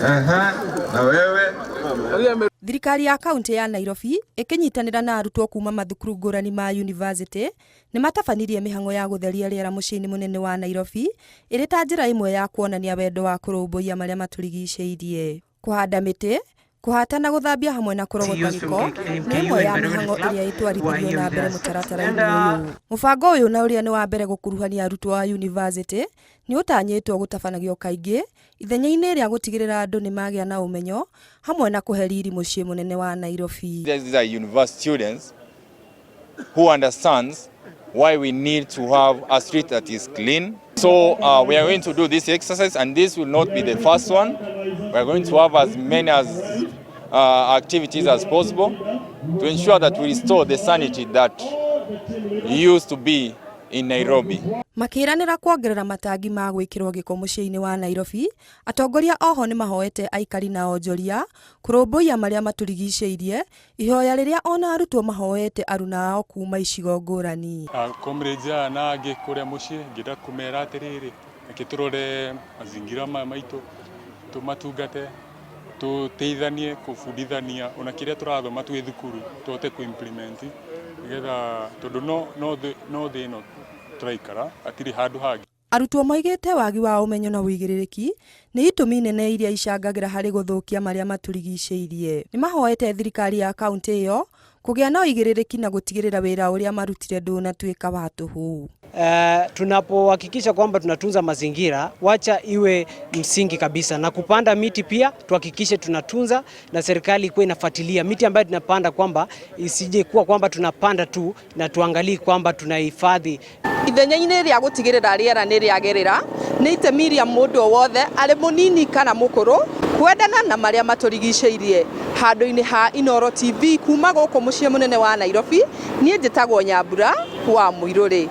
Aha, na wewe. Thirikari ya kaunti ya Nairobi ĩkĩnyitanĩra na arutwo kuma mathukuru ngũrani ma yunivasĩtĩ nĩ matabanirie mĩhang'o ya gũtheria rĩera mũciĩ-inĩ mũnene wa Nairobi ĩrĩ ta njĩra ĩmwe ya kuonania wendo wa kũrũmbũiya marĩa matũrigicĩirie. Kũhanda mĩtĩ, kũhata na gũthambia hamwe na kũrogota gĩko nĩ ĩmwe ya mĩhang'o ĩrĩa ĩtwarithirio na mbere mũtaratara-inĩ ũyũ. Mũbango ũyũ na ũrĩa nĩ wa mbere gũkuruhania arutwo a yunivasĩtĩ nĩ ũtanyĩtwo gũtabanagio kaingĩ ithenya-inĩ rĩa gũtigĩrĩra andũ nĩ magĩa na ũmenyo hamwe na kũhe riri mũciĩ mũnene wa Nairobi. These are university students who understands why we need to have a street that is clean. So we are going to do this exercise, and this will not be the first one. We are going to have as many as activities as possible to ensure that we restore the sanity that used to be in Nairobi. Makĩranĩra kuongerera matangi ma gwĩkĩrwo gĩko mũciĩ-inĩ wa Nairobi, atongoria oho nĩ mahoete aikari na onjoria kũrũmbũiya marĩa matũrigicĩirie, ihoya rĩrĩa ona arutwo mahoete aruna ao kuma icigo ngũrani. Comrades aya na angĩ kũrĩa mũciĩ, ngĩenda kũmera atĩrĩrĩ, reke tũrore mazingira maya maitũ, tũmatungate, tũteithanie kũbundithania ona kĩrĩa tũrathoma twĩ thukuru tũhote kũ-implement, nĩgetha tondũ no thĩ ĩno tũraikara, hatirĩ handũ hangĩ. Arutwo moigĩte wagi wa ũmenyo na ũigĩrĩrĩki nĩ itũmi nene iria icangagĩra harĩ gũthũkia marĩa matũrigicĩirie. Nĩ mahoete thirikari ya kaunti ĩyo kũgĩa na ũigĩrĩrĩki na gũtigĩrĩra wĩra ũrĩa marutire ndũnatuĩka wa tũhũ. Tunapohakikisha kwamba tunatunza mazingira, wacha iwe msingi kabisa, na kupanda miti pia tuhakikishe tunatunza, na serikali ikuwe inafuatilia miti ambayo tunapanda, kwamba isije kuwa kwamba tunapanda tu na tuangalie kwamba tunahifadhi. Ithenya-inĩ rĩa gũtigĩrĩra rĩera nĩ rĩagĩrĩra, nĩ itemi rĩa mũndũ o wothe arĩ mũnini kana mũkũrũ kwendana na marĩa matũrigicĩirie. Handũ-inĩ ha Inooro TV kuma gũkũ mũciĩ mũnene wa Nairobi, niĩ njĩtagwo Nyambura wa Mũirũrĩ.